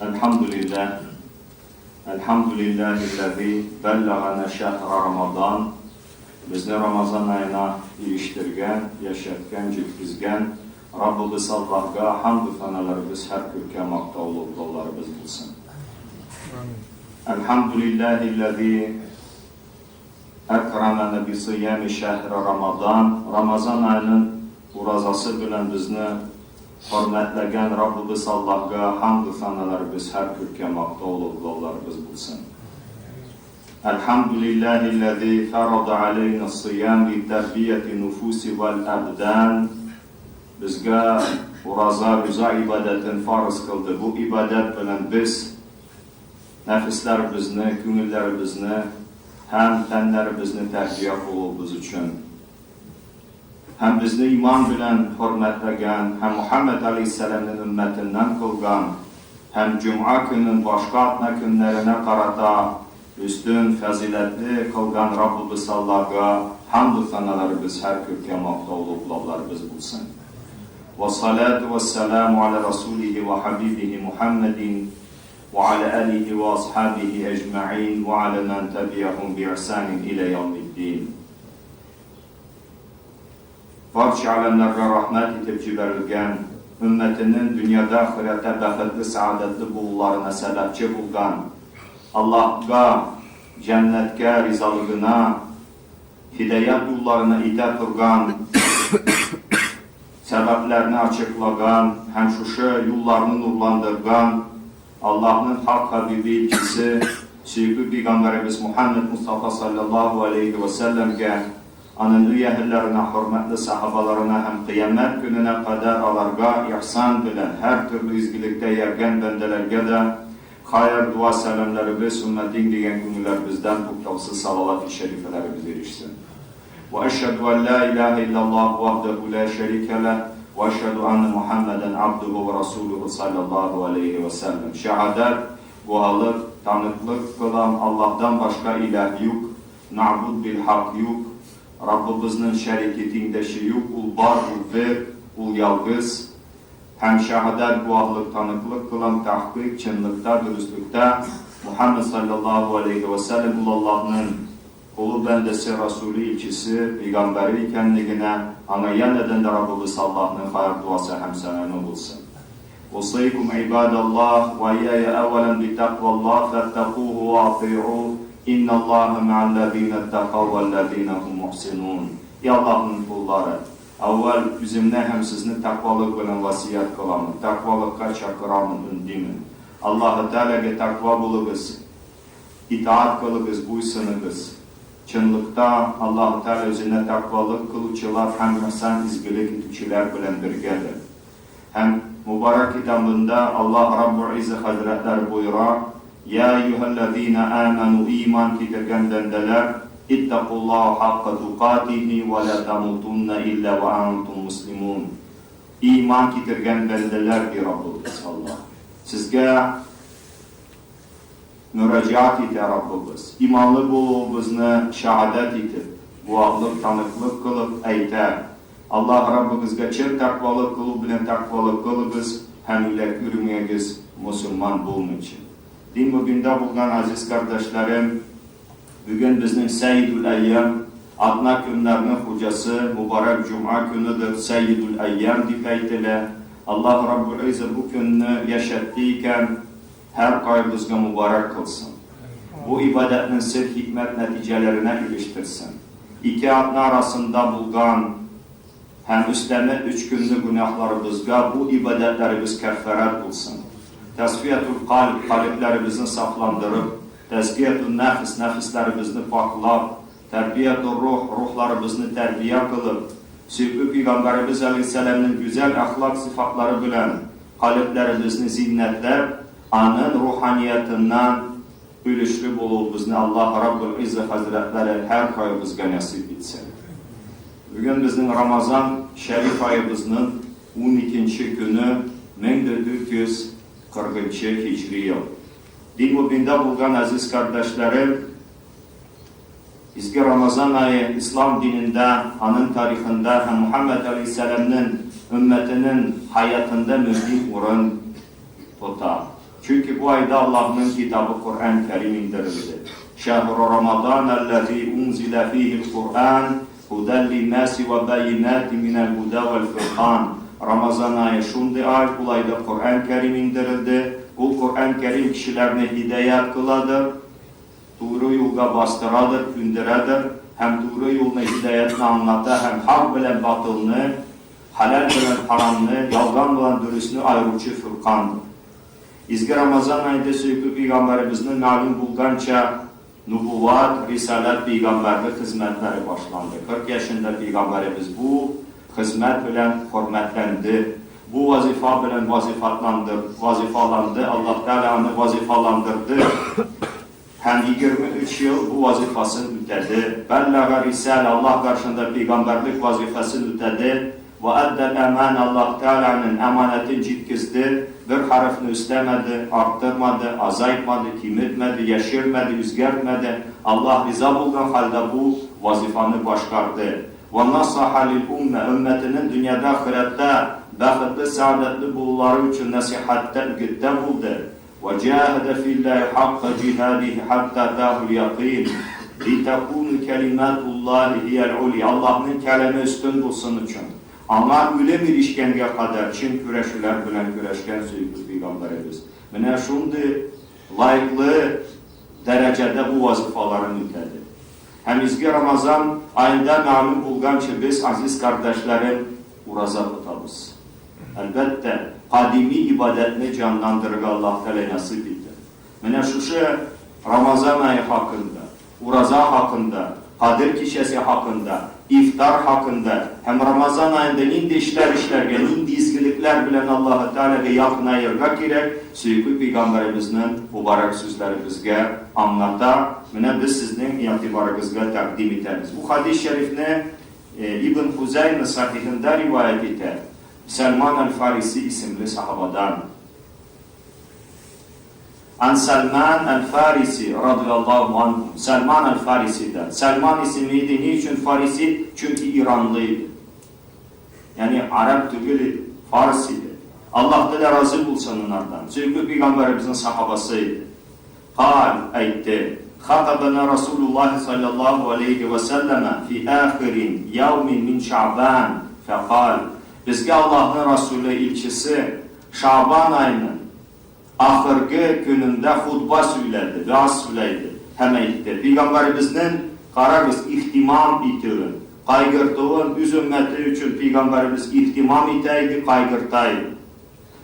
Әлхәмдүлилләһ, Әлхәмдүлилләһилләзи бәлләгәнә шәһрә Рамадан, безне Рамазан аена ирештергән, яшәткән, җиткезгән Раббыбыз Аллаһга хәмду-сәналарыбыз һәр күркәм мактаулы углауларыбыз булсын. Әлхәмдүлилләһилләзи әкрамәнә бисыями шәһре Рамадан, Рамазан аеның уразасы белән безне хөрмәтләгән Раббыбыз Аллаһга хәмду-сәналарыбыз һәр күркәм мактаулы углауларыбыз булсын. Әлхәмдүлилләһилләзи фәрада аләйнә ссыям литәрбияти нуфуси вәл әбдан, безгә ураза, руза ибадәтен фарыз кылды. Бу ибадәт белән без нәфесләребезне, күңелләребезне һәм тәннәребезне тәрбия кылуыбыз өчен. Һәм безне иман белән хөрмәтләгән һәм Мухәммәд галәйһиссәламнең өммәтеннән кылган һәм җомга көнен башка атна көннәренә карата өстен, фәзыйләтле, кылган Раббыбыз Аллаһга хәмду-сәналарыбыз һәр күркәм мактаулы углауларыбыз булсын. Вәссаләтү вәссәламү галә расулиһи вә хәбибиһи Мухәммәдин вә галә әлиһи вә асхабиһи әҗмәгыйн вә галә мән тәбиәһүм биихсанин илә яумиддин. Барча галәмнәргә рәхмәт итеп җибәрелгән, өммәтенең дөньяда, ахирәттә бәхетле, сәгадәтле булуларына сәбәпче булган, Аллаһка, җәннәткә, ризалыгына, һидаять юлларына илтә торган сәбәпләрне ачыклаган һәм шушы юлларны нурландырган Аллаһның хак хәбибе илчесе, сөекле пәйгамбәребез Мухәммәд Мостафа салләллаһу галәйһи вә сәлләмгә, аның өй әһелләренә, хөрмәтле сәхабаларына һәм кыямәт көненә кадәр аларга ихсан белән һәртөрле изгелектә ияргән бәндәләргә дә хәер, дуа, сәламнәребез, өммәтиң дигән күңелләребездән туктаусыз салавати шәрифәләребез ирешсен. Вә әшһәдү ән лә иләһә илляллаһу вахдәһү лә шәрикә ләһ, вә әшһәдү әннә Мухәммәдән абдүһү вә расүлүһү салләллаһу галәйһи вә сәлләм. Шәһадәт, гуаһлык, таныклык кылам, Аллаһдан башка иләһ юк, мәгъбүд билхак юк, Раббыбызның шәрике, тиңдәше юк, Ул бар, Ул бер, Ул ялгыз. Һәм шәһадәт, гуаһлык, таныклык кылам, тәхкыйк, чынлыкта, дөреслектә, Мухәммәд салләллаһу галәйһи вә сәлләм ул Аллаһның Колы, бәндәсе, Расүле, илчесе, пәйгамбәре икәнлегенә, аңа янәдән дә Раббыбыз Аллаһның хәер-дуасы һәм сәламе булсын. Усыйкум гыйбадаллаһ вә ияя әүвәлән битәкъваллаһ фәттәкуһу вә атыйгуһ, инналлаһа мәәлләзинә иттәкау вәлләзинә һум мухсинун. И Аллаһның коллары! Әүвәл үземне һәм сезне тәкъвалык белән васыять кыламын, тәкъвалыкка чакырамын, өндимен. Аллаһы Тәгаләгә тәкъва булыгыз, Итаать кылыгыз, буйсыныгыз. Чынлыкта, Аллаһы Тәгалә Үзенә тәкъвалык кылучылар һәм ихсан, изгелек итүчеләр белән бергәдер. Һәм Мөбарәк Китабында Аллаһ Раббу-Иззә хәзрәтләре боера, Йә әйюһәлләзинә әмәнү, иман китергән бәндәләр, иттәкуллаһа хакка тукатиһи вә лә тәмутуннә илля вә әнтум муслимун. Иман китергән бәндәләр, ди Раббыбыз Аллаһ, сезгә Мөрәҗәгать итә Раббыбыз, иманлы булуыбызны шәһадәт итеп, гуаһлык, таныклык кылып әйтә, Аллаһ Раббыгызга чын тәкъвалык кылу белән тәкъвалык кылыгыз һәм үлә күрмәгез мосылман булмыйча. Дин мөбиндә булган газиз кардәшләрем, бүген безнең Сәйидүл әйям, атна көннәрнең хуҗасы, мөбарәк җомга көнедер, Сәйидүл әйям дип әйтелә. Аллаһ Раббул Иззә бу көнне яшәтте икән, Һәркайбызга мөбарәк кылсын. Бу ибадәтнең сер-хикмәт нәтиҗәләренә ирештерсен. Ике атна арасында булган һәм өстәмә өч көнне гөнаһларыбызга бу ибадәтләребез кәффарәт булсын. Тәсфиятул кальб, калебләребезне сафландырып, тәзкиятун нәфс, нәфесләребезне пакьлап, тәрбиятур рух, рухларыбызны тәрбия кылып, сөекле пәйгамбәребез галәйһиссәламнең гүзәл әхлак сыйфатлары белән калебләребезне зиннәтләп, Аның руханиятыннан өлешле булуыбызны Аллаһ Раббул Иззә хәзрәтләре һәркайыбызга нәсыйп итсен. Бүген безнең Рамазан шәриф аебызның уникенче көне, 1440 нчы һиҗри ел. Дин мөбиндә булган газиз кардәшләрем, Изге Рамазан ае ислам динендә, аның тарихында һәм Мухәммәд галәйһиссәламнең өммәтенең хәятында мөһим урын тота. Çünki bu ayda Allahnıñ kitabı Quran Kerim indirildi. Şehru Ramazan ellezî unzile fîhil Quran huden linnâsi ve beyinâtin minel hudâ vel furkan. Ramazan ayı şunday ay, ul ayda Quran Kerim indirildi. Ul Quran Kerim kişilerni hidayet kıladır, tuğru yulga bastıradır, kündiredir, hem tuğru yulnı, hidayetni añlata, hem haq bilen batılnı, halâl bilen haramnı, yalğan bilen dürüstni ayıruvçı furkandır. İzgi Ramazan ayında söykli Peyğamberimizniñ malüm bulğança nubuvat, risalet, peyğamberlik hızmetleri başlandı. 40 yaşında Peyğamberimiz bu hızmet bilen hürmetlendi, bu vazifa bilen vazifalandı, Allah Teala anı vazifalandırdı hem 23 yıl bu vazifasını ötedi. Bellağa risale, Allah qarşında peyğamberlik vazifasını ötedi. Ve eddel eman, Allah Teala'nın emanetini citkizdi. Bir harfini üstemedi, arttırmadı, azaytmadı, kimitmedi, yeşirmedi, üzgertmedi. Allah riza bulğan halde bu vazifanı başqardı. Ve nasaha lil umme, ümmetinin dünyada, ahirette bəxtli, saadetli bulları üçün nasihatte, ügütte buldu. Ve cahede fillahi hakka cihadihi hatta tahul yaqin. Litekunu kelimatullahi hiyel uli. Allah'ın kelime üstün bulsun üçün. Ana ölüm ilişkenge kadar çin küreşiler bilen küreşken söygü Peygamberimiz. Mine şunday layıklı derecede bu vazifalarını ötedi. Hem izgi Ramazan ayında malum bulğança biz aziz kardeşlerim uraza tutabız. Elbette kadimi ibadetini canlandırır Allah Teala nasip etti. Mine şuşu Ramazan ayı hakkında, uraza hakkında, Kadir kişesi hakkında, iftar hakkında, hem Ramazan ayında nindi işler işlerge, nindi izgilikler bilen Allah-u Teala'ya yakınayırga gerek, söygü Peygamberimizin mübarek sözleri bizge anlata, mine biz sizin itibarınızga takdim ederiz. Bu hadis-i şerifini İbn Huzeyme sahihinde rivayet eder. Selman el-Farisi isimli sahabadan. An Selman el-Farisi radıyallahu anh. Selman el-Farisi'den. Selman isimliydi. Niçin Farisi? Çünkü İranlıydı. Yani Arap tügülü, Fars idi. Allah da razı bulsun onlardan. Çünkü Peygamberimizin sahabasıydı. Kal aytti. Hatabana Resulullah sallallahu aleyhi ve selleme fi ahirin yevmin min Şaban fekal. Bizge Allah'ın Resulü ilçisi Şaban ayının ahırgı gününde hutba söyledi, vaaz söyledi, hem aytti. Peygamberimizin qaragız ihtimam itiğin, kaygırtığın üz ümmeti üçün Peygamberimiz ihtimam iteydi, kaygırtaydı.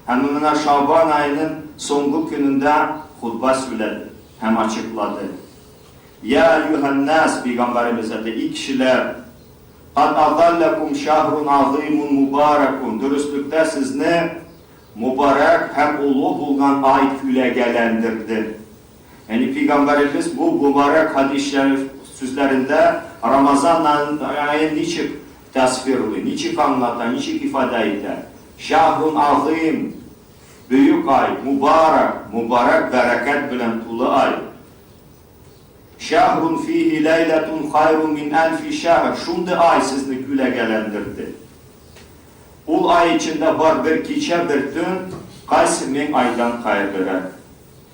Hem mına Şaban ayının songu gününde hutba söyledi, hem açıkladı. Ya eyyühen-nas, Peygamberimize de ilk kişiler, Kad azallakum şahrun azimun mübarekun, dürüstlükte sizni mübarek hem ulu bulgan ay külegelendirdi. Yani Peygamberimiz bu mübarek hadis-i şerif sözlerinde Ramazan ayı niçin tasvirli, niçin anlatan, niçin ifade eder? Şahrun azim, büyük ay, mübarek, mübarek bereket bilen tulu ay. Şahrun fihi leyletun hayrun min elfi şahr. Şunday ay sizni külegelendirdi. Ul ay içinde var bir keçe bir tün, qaysı min aydan hayırlırak.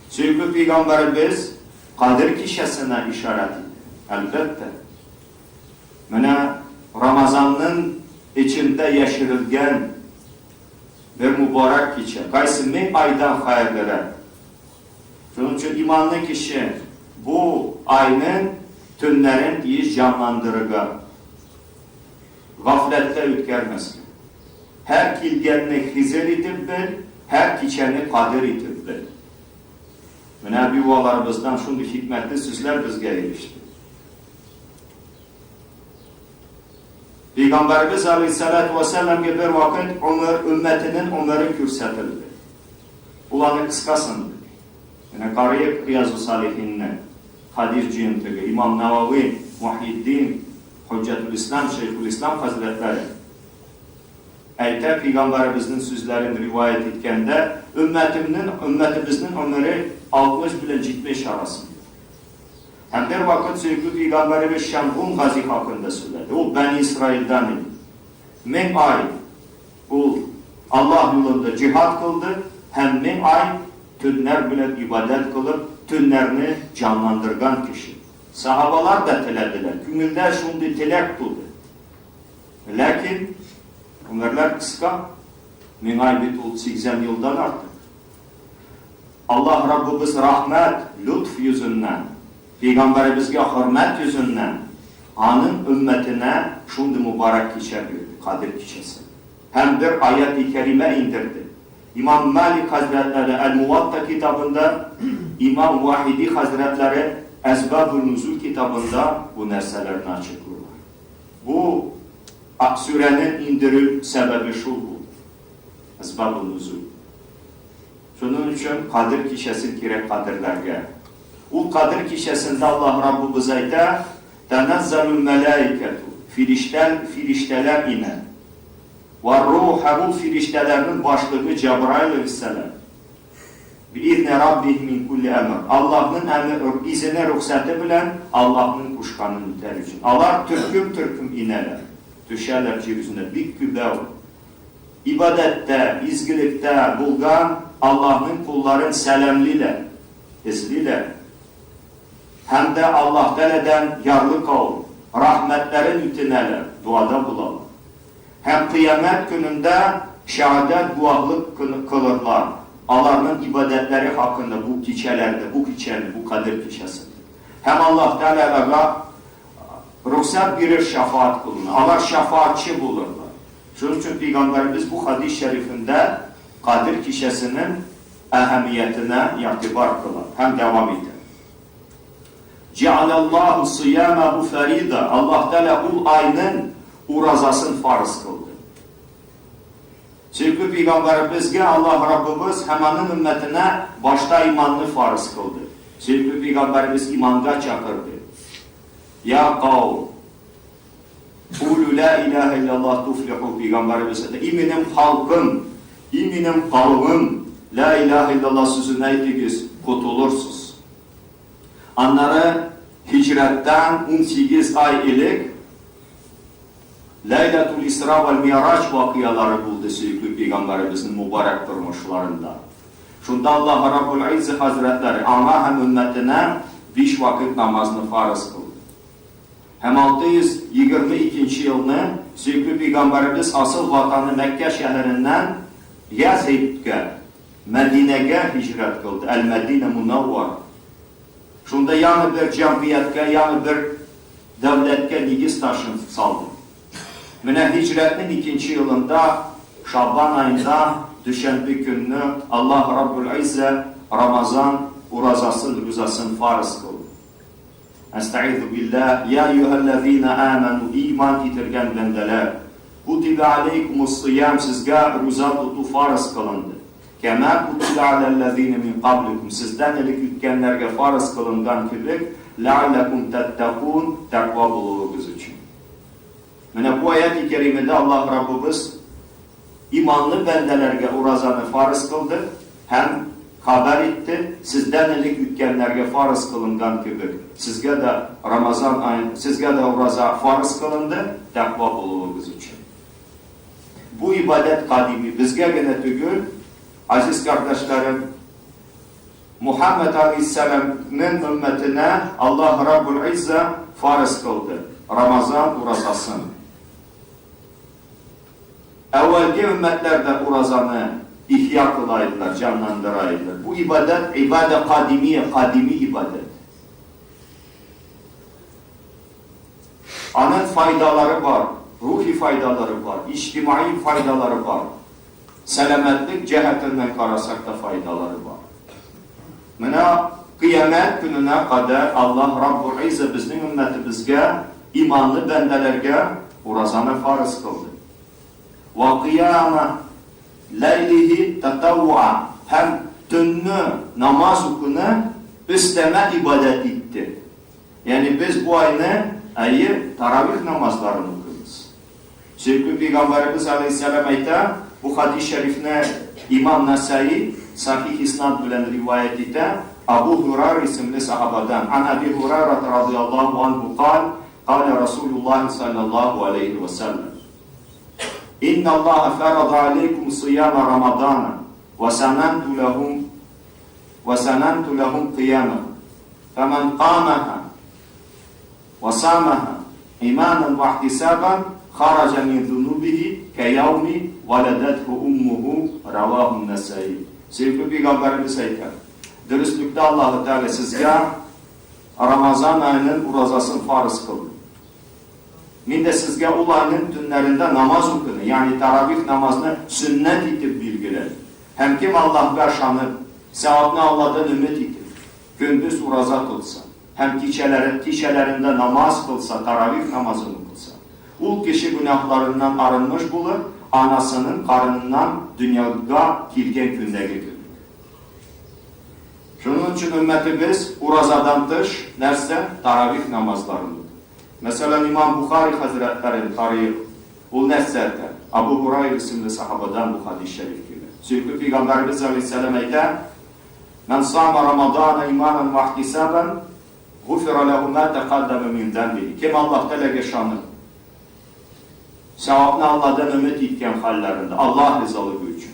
Söygü Peygamberimiz Kadir kişesine işaret etti. Elbette. Mine Ramazan'ın içinde yaşırılgen bir mübarek keçe, qaysı min aydan hayırlırak. Şunun için imanlı kişi bu ayının tünlerin iyi canlandırıga, gaflette ötkermesin. Her kilgenini hizir itip bil, her keçeni kadir itip bil. Mine yuvalarımızdan şunday hikmetli sözler bizge erişti. Peygamberimiz Aleyhisselatü Vesselam'ga bir vakit ümmetinin ömrü kürsetildi. Ulanı kıskasın dedi. Yani qarıyıq Riyazu Salihinni, hadis cıyıntığı, İmam Navavi, Muhyiddin, Hüccetülislam, Şeyhülislam Hazretleri ayta Peygamberimizin sözlerini rivayet etkende ümmetimizin ömrü 60 ile 70 arasında. Hem bir vakit söygü Peygamberimiz Şemğun Gazi hakkında söyledi. O Beni İsrail'den idi. 1000 ay o Allah yolunda cihad kıldı. Hem 1000 ay Төннәр белән ибадәт кылып, төннәрне җанландырган кеше. Сахабалар да теләделәр, күңелдә шундый теләк туды. Ләкин гомерләр кыска, миңа бит ул 80 елдан артык. Аллаһ Раббыбыз рәхмәт, лотф йөзеннән, пәйгамбәребезгә хөрмәт йөзеннән аның өммәтенә шундый мөбарәк кичә бирде, Кадер кичәсе. Һәм бер аят-и кәримә иңдерде. Имам Малик хәзрәтләре Әл-Муатта китабында, имам Вахиди хәзрәтләре Әсбабун-нузул китабында бу нәрсәләрне ачыклыйлар. Бу сүрәнең иңдерү сәбәбе шул булды. Әсбабун-нузул. Шуның өчен Кадер кичәсен кирәк кадерләргә. Ул Кадер кичәсендә Аллаһ Раббыбыз әйтә, Тәнәззәлүл мәләикәтү, фириштәл, фириштәләр инә. Вар-рух, һәм ул фириштәләрнең башлыгы Җәбраил галәйһиссәлам. Биизни Раббихим мин кулли әмр. Аллаһның әме, изене, рөхсәте белән Аллаһның кушканын үтәр өчен. Алар төркем-төркем инәләр, төшәләр җир йөзенә, бик күбәү. Ибадәттә, изгелектә булган Аллаһның кулларын сәламлиләр, эзлиләр. Һәм дә Аллаһ Тәгаләдән ярлыкау, рәхмәтләрен үтенәләр, дуада булалар. Һәм кыямәт көнендә шәһадәт гуаһлык кылырлар, аларның ибадәтләре хакында бу кичәләрдә, бу кичәне, бу Кадер кичәсен. Һәм Аллаһ Тәгалә аларга рөхсәт бирер шәфаать кылуны. Алар шәфаатьче булырлар. Шуның өчен пәйгамбәребез бу хадис шәрифендә Кадер кичәсенең әһәмиятенә игътибар кыла һәм дәвам итә. Җәаләллаһу сыямәһу фәрида, Аллаһ Тәгалә ул айның уразасын фарыз кылды. Сөекле пәйгамбәребезгә Аллаһ Раббыбыз һәм аның өммәтенә башта иманны фарыз кылды. Сөекле пәйгамбәребез иманга чакырды. Я каум, кулю ла илаһа илляллаһ туфлиху, пәйгамбәребез әйтә, и минем халкым, и минем кавемем, ла илаһа илляллаһ сүзен әйтегез, котылырсыз. Аннары һиҗрәттән 18 ай элек Ләйләтул Исра вәл Ми'раҗ вакыялары булды сөекле пәйгамбәребезнең мөбарәк тормышларында. Шунда Аллаһ Раббул Иззә хәзрәтләре аңа һәм өммәтенә биш вакыт намазны фарыз кылды. Һәм 622 нче елны сөекле пәйгамбәребез асыл ватаны Мәккә шәһәреннән Ясрибкә, Мәдинәгә һиҗрәт кылды, Әл-Мәдинә Мунаввара. Шунда яңа бер җәмгыятькә, яңа бер дәүләткә нигез ташын салды. Менә һиҗрәтнең икенче елында, Шабан аенда, дүшәмбе көнне Аллаһ Раббул Иззә Рамазан уразасын, рузасын фарыз кылды. Әстәгыйзу биллаһ, йа әйюһәлләзина амәну, иман китергән бәндәләр, кутибә алейкумус-сыям, сезгә руза тоту фарыз кылынды. Кәмә кутибә аләлләзина мин кабликум, сездән элек үткәннәргә фарыз кылынган кебек, ләалләкум тәттәкун, тәкъва булуыгыз өчен. Менә бу аят-и кәримәдә Аллаһ Раббыбыз иманлы бәндәләргә уразаны фарыз кылды һәм хәбәр итте, сездән элек үткәннәргә фарыз кылынган кебек, сезгә дә Рамазан аен, сезгә дә ураза фарыз кылынды, тәкъва булуыгыз өчен. Бу ибадәт кадими, безгә генә түгел, азиз кардәшләрем, Мухаммәд алейһиссәламнең өммәтенә Аллаһ Раббул Иззә фарыз кылды Рамазан уразасын. Әүвәлге өммәтләр дә уразаны ихья кыла иделәр, җанландыра иделәр. Бу ибадәт ибадә кадимия, кадими ибадәт. Аның файдалары бар, рухи файдалары бар, иҗтимаи файдалары бар. Сәламәтлек җәһәтеннән карасак та файдалары бар. Менә кыямәт көненә кадәр Аллаһ Раббул Иззә безнең өммәтебезгә, иманлы бәндәләргә уразаны фарыз кылды. Ва кыяма ләйлихи татаввуа һәм төнне намаз укуны өстәмә ибадәт итте. Ягъни без бу айны, әйе, таравих намазларын укыйбыз. Сөекле пәйгамбәребез алейһиссәлам әйтә, бу хадис шәрифне имам Насаи сахих иснад белән риваять итә, Абу Һурайра исемле сахабадан, Ан Аби Һурайрата радыяллаһу анһу каль, калә Расулуллаһи саллаллаһу алейһи ва сәлләм, Инналлаһа фәрада алейкум сыяма Рамадана, ва сананту ләһум. Вә сананту ләһум кыямәһу, фәмән камәһа вә самәһа иманан вә ихтисабан хараҗа мин зунубихи кәяуми вәләдәтһу уммуху, равахун Нәсаи. Сөекле пәйгамбәребез әйтә, Дөреслектә Аллаһы Тәгалә сезгә Рамазан аеның уразасын фарыз кылды. Мин дә сезгә ул айның төннәрендә намаз укуны, ягъни таравих намазны сөннәт итеп билгеләдем. Һәм кем Аллаһка ышанып, сәвапны Алладан өмет итеп, көндез ураза тотса һәм кичәләрен кичәләрендә намаз кылса, таравих намазын укыса, ул кеше гөнаһларыннан арынмыш булыр, анасының карыныннан дөньяга килгән көндәге кебек. Шуның өчен өммәтебез уразадан тыш нәрсә? Таравих намазларын укый. Мәсәлән, имам Бухари хәзрәтләре тарих, ул нәрсә әйтә? Абу Һурайр исемле сахабадан бу хадис шәриф килә. Сөекле пәйгамбәребез алейһиссәлам әйтә, Мән сама Рамадана иманан ва ихтисабан, гуфира ләһу ма тәкаддама мин зәнбихи. Кем Аллаһ Тәгаләгә ышанып, савапны Алладан өмет иткән хәлләрендә, Аллаһ ризалыгы өчен,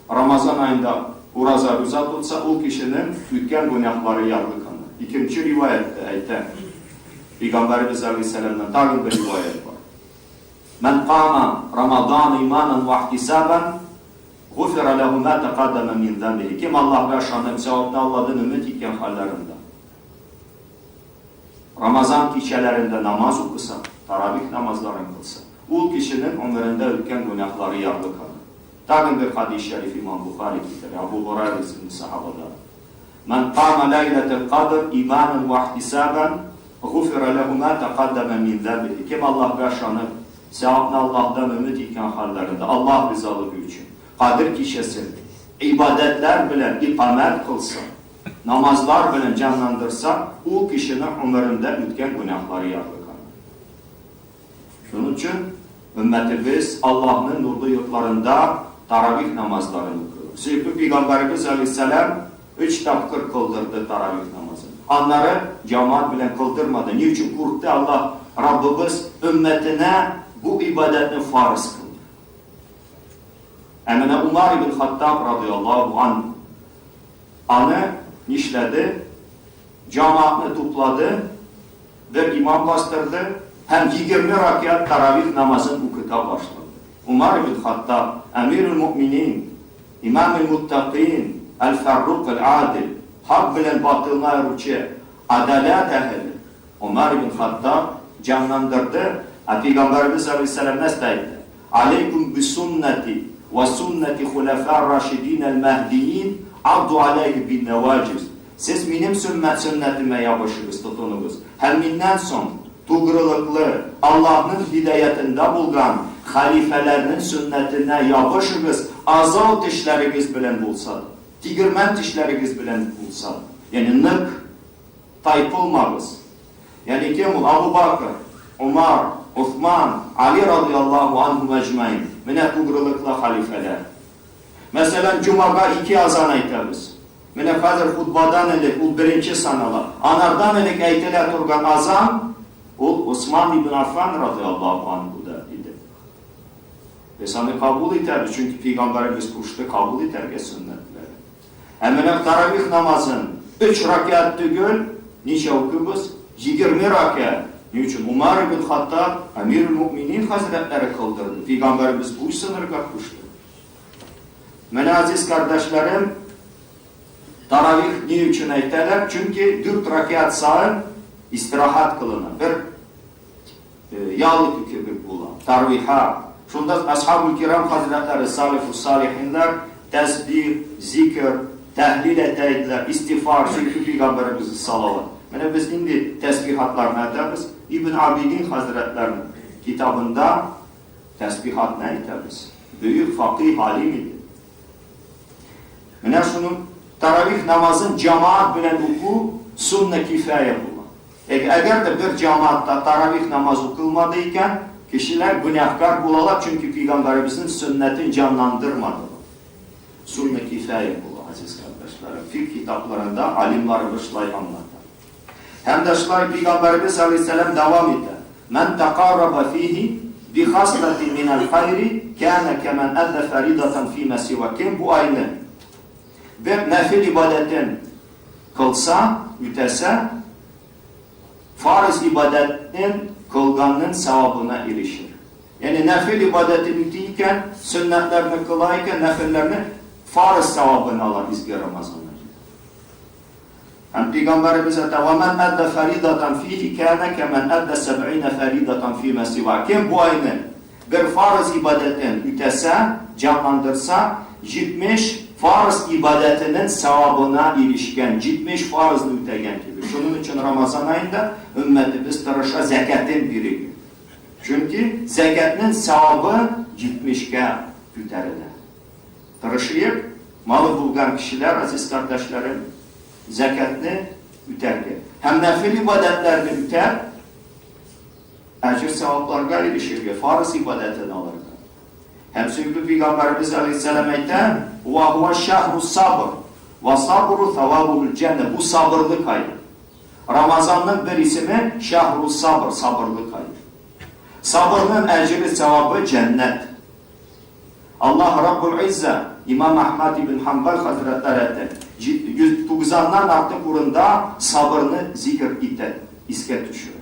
Рамазан аенда ураза руза тотса, ул кешенең үткән гөнаһлары ярлыкана. Икенче риваятьтә әйтә, Пәйгамбәребез алейһиссәламнән тагын бер риваять бар. Мән кама Рамадан иманан ва ихтисабан, гуфира ләһу ма тәкаддама мин зәмбихи. Кем Аллаһка ышанып, савапны Алладан өмет иткән хәлләрендә, Рамазан кичәләрендә намаз укыса, таравих намазларын кылса, ул кешенең гомерендә үткән гөнаһлары ярлыкана. Тагын бер хадис шәриф имам Бухари китерә, Абу Һурайра исемле сахабадан. Мән кама ләйләтел кадр иманан ва ихтисабан, гуфира ләһу ма тәкаддама мин зәмбихи. Кем Аллаһка ышанып, сәвапны Аллаһдан өмет иткән хәлләрендә, Аллаһ ризалыгы өчен, Кадер кичәсен гыйбадәтләр белән икамәт кылса, намазлар белән җанландырса, ул кешенең гомерендә үткән гөнаһлары ярлыкана. Шуның өчен өммәтебез Аллаһның нурлы йортларында таравих намазларын укыйлар. Сөекле пәйгамбәребез алейһиссәлам өч тапкыр кылдырды таравих намазын. Аннары җәмәгать белән кылдырмады. Ни өчен? Куркты Аллаһ Раббыбыз өммәтенә бу гыйбадәтне фарыз кылды. Ә менә Умар ибн Хаттаб радыяллаһу анһу аны нишләде? Җәмәгатьне туплады. Бер имам бастырды һәм 20 рәкәгать таравих намазын укыта башлады. Умар ибн Хаттаб, әмирул-мөэминин, имамул-муттакыйн, әл-Фәррук әл-Адил, хак белән батылны аеручы, адаләт әһеле Умар ибн Хаттаб җанландырды, ә пәйгамбәребез галәйһиссәлам нәрсә әйтте? Алейкум бисуннати вә суннати хуләфәр-рашидин әл-мәһдиин, адду аләйһи бин-нәваҗиз. Сез минем сөннәтемә ябышыгыз, тотыныгыз, һәм миннән соң тугрылыклы, Аллаһның һидаятендә булган хәлифәләрнең сөннәтенә ябышыгыз, азау тешләрегез белән булса да, тегермән тешләрегез белән булса да, ягъни нык тайпылмагыз. Ягъни кем ул? Абу Бакр, Умар, Усман, Али радыяллаһу анһум әҗмәин. Менә тугрылыклы хәлифәләр. Мәсәлән, җомага ике азан әйтәбез. Менә хәзер хутбадан элек ул беренче санала. Анардан элек әйтелә торган азан ул Усман ибн Аффан радыяллаһу анһуда иде. Без аны кабул итәбез, чөнки пәйгамбәребез кушты кабул итәргә сөннәтләрен. Ә менә таравих намазын өч рәкәгать түгел, ничә укыйбыз? 20 рәкәгать. Ни өчен? Умар ибн Хаттаб, әмирул мөэминин хәзрәтләре кылдырды. Пәйгамбәребез буйсынырга кушты. Менә, азиз кардәшләрем, таравих ни өчен әйтәләр? Чөнки дүрт рәкәгать саен истирахат кылына. Бер ял итү кебек була. Тарвиха. Шунда асхабул кирам хәзрәтләре, салифус салихиннар тәсбих, зикр, тәһлил әйтә иделәр, истигъфар, сөекле пәйгамбәребезне салават. Менә без нинди тәсбихатларны әйтәбез? Ибн Абидин хәзрәтләренең китабында тәсбихатны әйтәбез. Бөек факыйһ алим иде. Менә шуның таравих намазын җамаат белән уку сунна кифая була. Әгәр дә бер җамаатта таравих намаз укылмады икән, кешеләр гөнаһкар булалар, чөнки пәйгамбәребезнең сөннәтен җанландырмадылар. Сунна кифая була, газиз кардәшләрем. Фикх китапларында алимларыбыз шулай аңлата. Һәм дә шулай пәйгамбәребез алейһиссәлам дәвам итә. Мән тәкарраба фихи би хаслатин минәл хайри кана кәмән әддә фаридатан фима сива. Кем бу айны бер нәфил ибадәтен кылса, үтәсә, фарыз ибадәтен кылганның савабына ирешер. Ягъни нәфил ибадәтен үти икән, сөннәтләрне кыла икән, нәфелләрне фарыз савабын ала изге Рамазан ае. Һәм пәйгамбәребез әйтә: "Ва ман адда фаридатан фихи кана каман адда сәбгыйна фаридатан фима сива". Кем бу айны бер фарыз ибадәтен үтәсә, җанландырса, 70 фарыз ибадәтенең савабына ирешкән, 70 фарызны үтәгән кебек. Шуның өчен Рамазан аенда өммәтебез тырыша зәкятен бирергә. Чөнки зәкятнең савабы 70-кә күтәрелә. Тырышыйк, малы булган кешеләр, азиз кардәшләрем, зәкятне үтәргә. Һәм нәфил ибадәтләрне үтәп, әҗер-савапларга ирешергә, фарыз ибадәтен алырга. Һәм сөекле пәйгамбәребез алейһиссәлам әйтә: "Ва һуа шахру сабр, ва сабру савабул җәннә". Бу сабырлык ае. Рамазанның бер исеме шахру сабр, сабырлык ае. Сабырның әҗере, савабы җәннәт. Аллаһ Раббул Иззә, имам Әхмәд ибн Ханбал хәзрәтләре әйтә, 190-нан артык урында сабырны зикер итә, искә төшерә.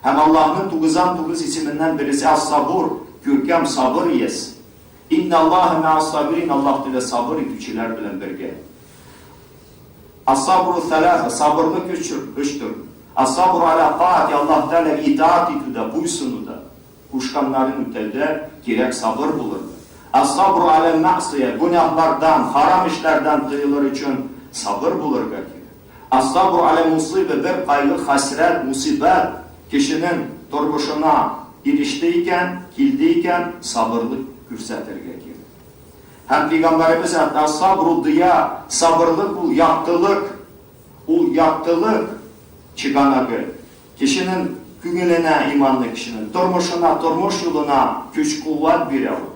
Һәм Аллаһның 99 исеменнән бересе Ас-Сабур, күркәм сабыр иясе. Инналлаһа мәәс-сабирин, Аллаһ Тәгалә сабыр итүчеләр белән бергә. Ас-сабру сәләсә, сабырлык өч төр. Ас-сабру аля таати, Аллаһ Тәгаләгә итаать итүдә, буйсынуда. Кушканнарын үтәүдә кирәк сабыр булырга. Әс-сабру аля мәгъсия, гөнаһлардан, харам эшләрдән тыелыр өчен сабыр булырга кирәк. Әс-сабру аля мусыйба, бер кайгы, хәсрәт, мусыйбәт кешенең тормышына иреште икән, килде икән, сабырлык күрсәтергә кирәк. Һәм пәйгамбәребез әйтә, Әс-сабру дыя, сабырлык ул яктылык, ул яктылык чыганагы. Кешенең күңеленә, иманлы кешенең тормышына, тормыш юлына көч-куәт бирә ул.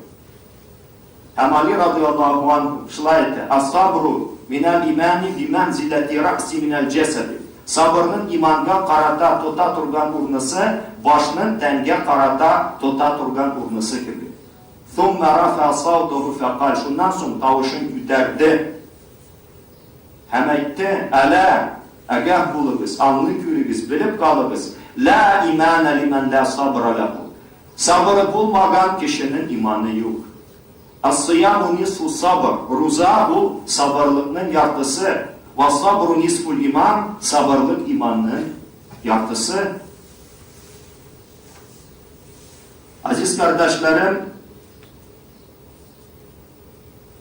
Һәм Али радыяллаһу анһу шулай әйтә, Ас-сабру минәл имани бимәнзиләти рәъси минәл җәсәди. Сабырның иманга карата тота торган урнысы, башның тәнгә карата тота торган урнысы кебек. Суммә рафәа саутаху фәкаль, шуннан соң тавышын күтәрде. Һәм әйтте, Әлә, әгәһ булыгыз, аңлый күрегез, белеп калыгыз, лә иманә лимән лә сабра ләһу. Сабыры булмаган кешенең иманы юк. Ас-сыяму нисфу сабр, руза ул сабырлыкның яртысы, вә сабру нисфул иман, сабырлык иманның яртысы. Азиз кардәшләрем,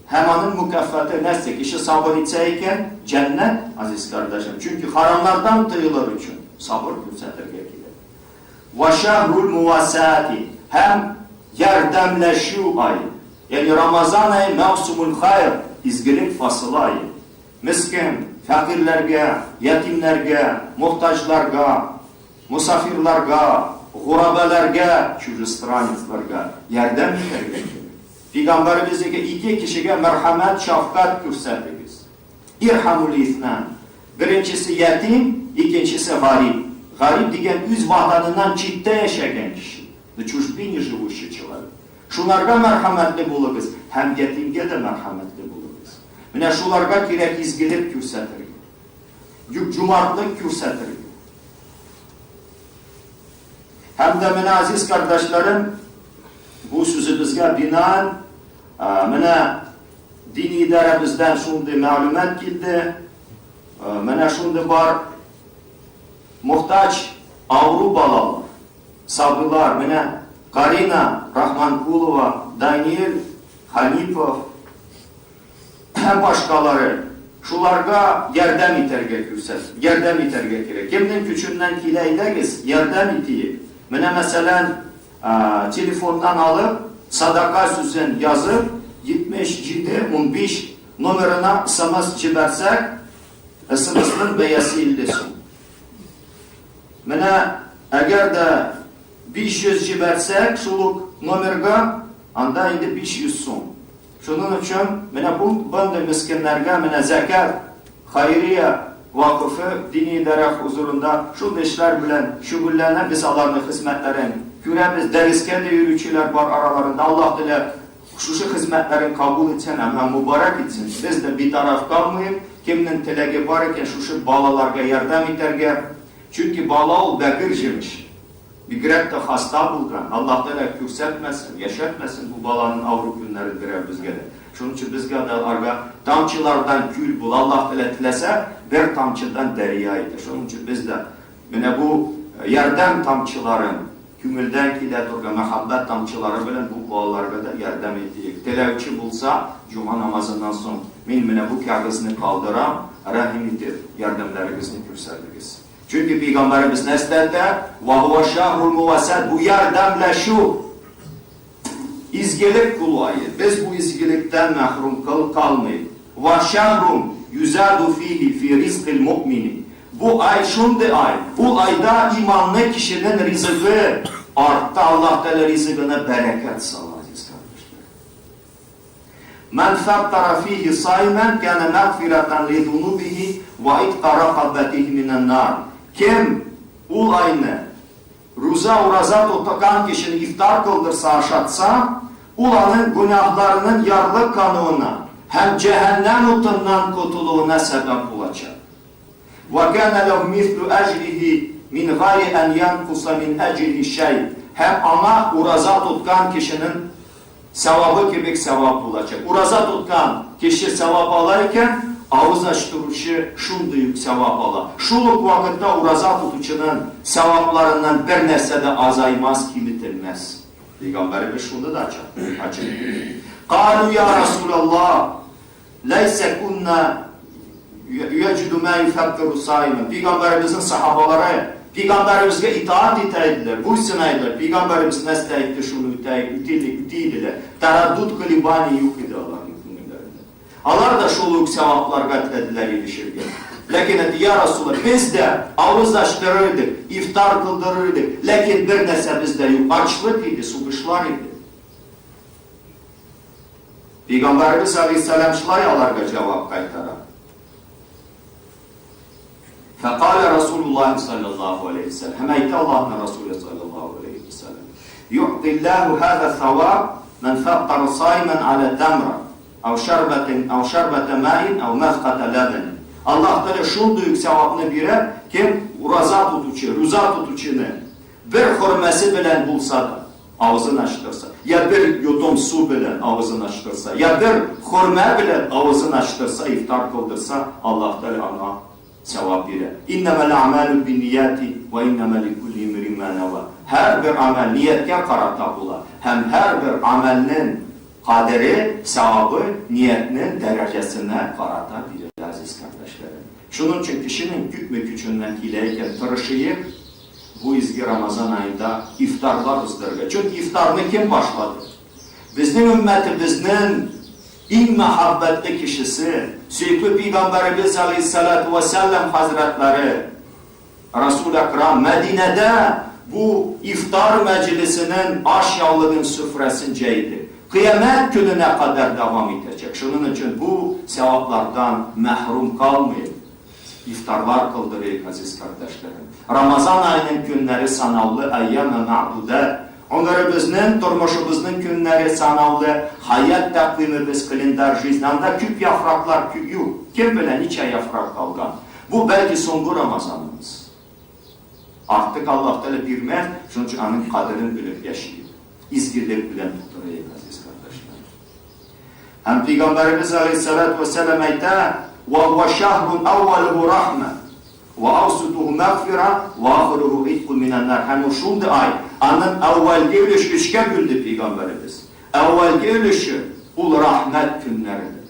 Һәм аның мөкаффаты нәрсә? Кеше сабыр итсә икән, җәннәт, азиз кардәшем. Чөнки харамнардан тыелыр өчен сабыр күрсәтергә кирәк. Ва шәһрул муасати һәм ярдәмләшү ае. Ягъни Рамазан ае мәүсумул хайр, изгелек фасылы ае. Мескен, фәкыйрьләргә, ятимнәргә, мохтаҗларга, мосафирларга, гурабәләргә, чужестранецларга ярдәм итәргә кирәк. Пигамбәребезнеке ике кешегә мәрхәмәт, шәфкать күрсәтегез. Ирхаму лиснан. Беренчесе ятим, икенчесе гарип. Гарип дигән үз ватаныннан читтә яшәгән кеше. На чужбине живущий человек. Шуларга мәрхәмәтле булыгыз һәм ятимгә дә мәрхәмәтле булыгыз. Менә шуларга кирәк изгелек күрсәтергә. Җумартлык күрсәтергә. Һәм дә менә, азиз кардәшләрем, бу сүзебезгә бинаән, менә дини идарәбездән шундый мәгълүмат килде. Менә шундый бар мохтаҗ авыру балалар, сабыйлар, менә Карина Рахманкулова, Даниэль Ханипов, һәм башкалары, шуларга ярдәм итәргә күрсәт, ярдәм итәргә кирәк. Кемнең көченнән килә әйдәгез, ярдәм итиек. Менә мәсәлән, телефоннан алып, садака сүзен язып, 77 15 номерына смс җибәрсәк, смсның бәясе 50 сум. Менә әгәр дә 500 җибәрсәк, шул ук номерга, анда инде 500 сум. Шуның өчен менә бу бандый мескеннәргә менә зәкят, хәйрия вакыфы дини идарә хозурында шундый эшләр белән шөгыльләнә, без аларның хезмәтләрен күрәбез, дәрескә дә йөрүчеләр бар араларында. Аллаһ Тәгалә шушы хезмәтләрен кабул итсен һәм мөбарәк итсен. Без дә битараф калмыйк, Кемнең теләге бар икән шушы балаларга ярдәм итәргә, чөнки бала ул бәгырь җимеш. Бигрәк тә хаста булган, Аллаһ Тәгалә күрсәтмәсен, яшәтмәсен бу баланың авыру көннәрен берәүбезгә дә. Шуның өчен безгә дә аларга тамчылардан күл бул, Аллаһ Тәгалә теләсә, бер тамчыдан дәрья итә. Шуның өчен без дә менә бу ярдәм тамчыларын, күңелдән килә торган мәхәббәт тамчылары белән бу балаларга да ярдәм итик. Теләүче булса, җомга намазыннан соң мин менә бу кәгазьне калдырам, рәхим итеп, ярдәмнәрегезне күрсәтегез. Чөнки пәйгамбәребез нәрсә әйтә? Ва һуа шәһрул мувасат, бу ярдәмләшү, изгелек кылу ае. Без бу изгелектән мәхрүм кыл калмыйк. Ва шәһрун юзаду фихи фи ризкил муъмини. Бу ай шундый ай, ул айда иманлы кешенең ризыгы арта, Аллаһ Тәгалә ризыгына бәрәкәт сала, азиз кардәшләр. Мән фәттара фихи саимән кәнә мәгъфирәтән ли зунубихи вә итка рәкабәтихи минән нар. Кем ул айны руза, ураза тоткан кешене ифтар кылдырса, ашатса, ул аның гөнаһларының ярлыкануына һәм җәһәннәм утыннан котылуына сәбәп булачак. Вә кәнә ләһү мислү әҗриһи мин гайри ән янкуса мин әҗриһи шәй. Һәм аңа ураза тоткан кешенең Сәвабы кебек сәвап булачак. Ураза тоткан кеше сәвап ала икән, авыз ачтыручы шундый ук сәвап ала. Шул ук вакытта ураза тотучының сәвапларыннан бер нәрсә дә азаймас, киметелмәс. Пәйгамбәребез шуны да ачык итте. Калу я Расулаллаһ, ләйсә кунна Яҗиду мә юфәттиру саиман. Пәйгамбәребезнең сахабалары пәйгамбәребезгә итаать итә иделәр, буйсына иделәр. Пәйгамбәребез нәрсә әйтте, шуны үтә, үти, үти иделәр. Тәрәддүд, колебание юк иде аларның күңелләрендә. Алар да шул ук сәвапларга теләделәр ирешергә. Ләкин әйтте, я Расулаллаһ, без дә авыз ачтырыр идек, ифтар кылдырыр идек, ләкин бер нәрсәбез дә юк. Ачлык иде, сугышлар иде. Пәйгамбәребез алейһиссәлам шулай аларга җавап кайтара. Фәкалә Расулуллаһи саллаллаһу алейһи вәсәлләм. Һәм әйтә Аллаһның Расуле саллаллаһу алейһи вәсәлләм. Юътиллаһу һаза саваб ман фаттара сайман аля тамра, ау шарбатин, ау шарбата маин, ау мазката лабан. Аллаһ Тәгалә шундый ук савапны бирә, кем ураза тотучы, руза тотучыны бер хөрмәсе белән булса да, авызын ачтырса, я бер йотым су белән авызын ачтырса, я бер хөрмә белән авызын ачтырса, ифтар кылдырса, Аллаһ Тәгалә аңа сәвап бирә. Иннәмәл әгъмәлү биннияти вә иннәмә ликулли имриин мә нәва. Һәрбер гамәл нияткә карата була һәм һәрбер гамәлнең кадере, сәвабы ниятнең дәрәҗәсенә карата бирелә, газиз кардәшләрем. Шуның өчен кешенең күпме көченнән килә икән, тырышыйк, Бу изге Рамазан аенда ифтарлар уздырырга. Чөнки ифтарны кем башлады? Безнең өммәтебезнең иң мәхәббәтле кешесе, сөекле пәйгамбәребез алейһиссалату вәссәлам хәзрәтләре Расул Әкрам Мәдинәдә бу ифтар мәҗлесенең аш яулыгын сөфрәсен җәйде. Кыямәт көненә кадәр дәвам итәчәк. Шуның өчен бу сәваплардан мәхрүм калмыйк. Ифтарлар кылдырыйк, газиз кардәшләрем. Рамазан аеның көннәре санаулы, әйяме мәгъдүдәт. Гомеребезнең, тормышыбызның көннәре санаулы, хаят тәкъвимебез, календарь жизни, анда күп яфраклар юк. Кем белә, ничә яфрак калган. Бу, бәлки, соңгы Рамазаныбыз. Артык Аллаһ Тәгалә бирмәс, шуның өчен аның кадерен белеп яшик. Изгелек белән тутырыйк, газиз кардәшләрем. Һәм Пәйгамбәребез алейһиссалату вәссәлам әйтә, Вә һуә шәһрун әүвәлүһү рахмә, вә әүсутуһу мәгъфирә, вә ахируһу итку минән нар. Һәм ул шундый ай, аның әүвәлге өлеше өчкә бүлде Пәйгамбәребез. Әүвәлге өлеше, ул рәхмәт көннәредер.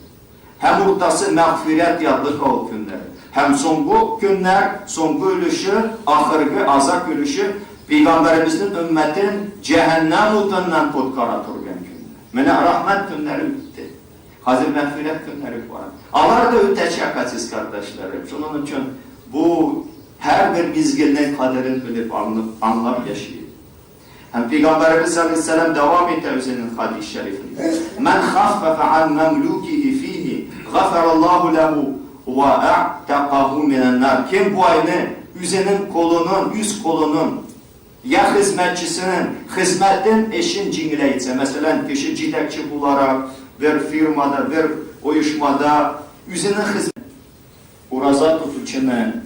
Һәм уртасы мәгъфирәт ярлыкау көннәре. Һәм соңгы көннәр, соңгы өлеше, ахыргы, азак өлеше, Пәйгамбәребезнең өммәтен җәһәннәм утыннан коткара торган көннәр. Менә рәхмәт көннәре үтте. Хәзер мәгъфирәт көннәре бара. Алар да үтәчәк, газиз кардәшләрем. Шуның өчен бу һәрбер мизгелнең кадерен белеп, аңлап яшик. Һәм Пәйгамбәребез алейһиссәлам дәвам итә үзенең хадис шәрифендә. Мән хаффафа ан мамлукихи фихи, гафараллаһу ләһу ва а'такаху минән нар. Кем бу айны үзенең колының, үз колының, я хезмәтчесенең хезмәтен, эшен җиңеләйтсә, мәсәлән, кеше җитәкче буларак бер фирмада, бер оешмада үзенең хезмәт. Ураза тотучыны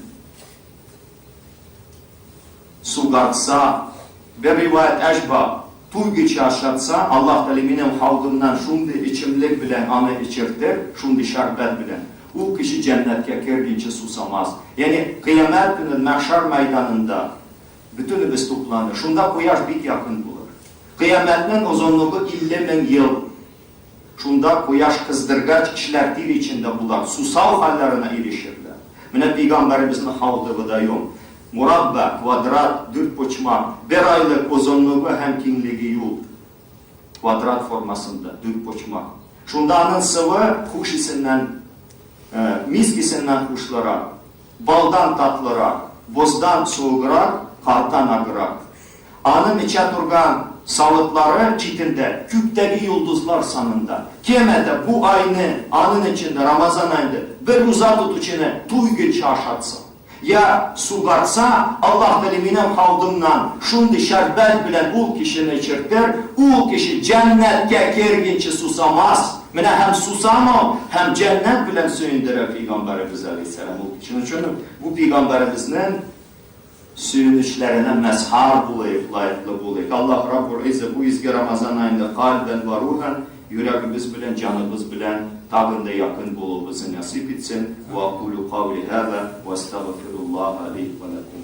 сугартса, бер риваять әшба, туйгыча ашатса, Аллаһ Тәгалә минем хаудымнан шундый эчемлек белән аны эчертер, шундый шәрбәт белән, ул кеше җәннәткә кергенче сусамас. Ягъни кыямәт көне мәхшәр мәйданында бөтенебез тупланыр. Шунда кояш бик якын булыр. Кыямәтнең озынлыгы 50 мең ел. Шунда кояш кыздыргач, кешеләр тир эчендә булар, сусау хәлләренә ирешерләр. Менә пәйгамбәребезнең хауды водоем. Мурабба, квадрат, дүртпочмак, бер айлык озынлыгы һәм киңлеге юл. Квадрат формасында, дүртпочмак. Шунда аның сывы хуш исеннән, миск исеннән хушлырак, балдан татлырак, боздан суыграк, кардан аграк. Аның эчә торган савытлары читендә күктәге йолдызлар санында. Кемәдә бу айны, аның эчендә, Рамазан аенда, бер руза тотучыны туйгынча ашатса, я сугартса, Аллаһ Тәгалә минем хаудымнан шундый шәрбәт белән ул кешене эчертер, ул кеше җәннәткә кергенче сусамас. Менә һәм сусамау, һәм җәннәт белән сөендерә пәйгамбәребез алейһиссәлам ул кешене. Шуның бу пәйгамбәребезнең Сөенечләренә мәзһар булыйк, лаеклы булыйк. Аллаһ Раббул Иззә бу изге Рамазан аенда кальбән вә рухән, йөрәгебез белән, җаныбыз белән тагын да якын булуыбызны нәсыйп итсен. Вә акулу каули һаза вә әстәгъфируллаһа ли вә ләкум.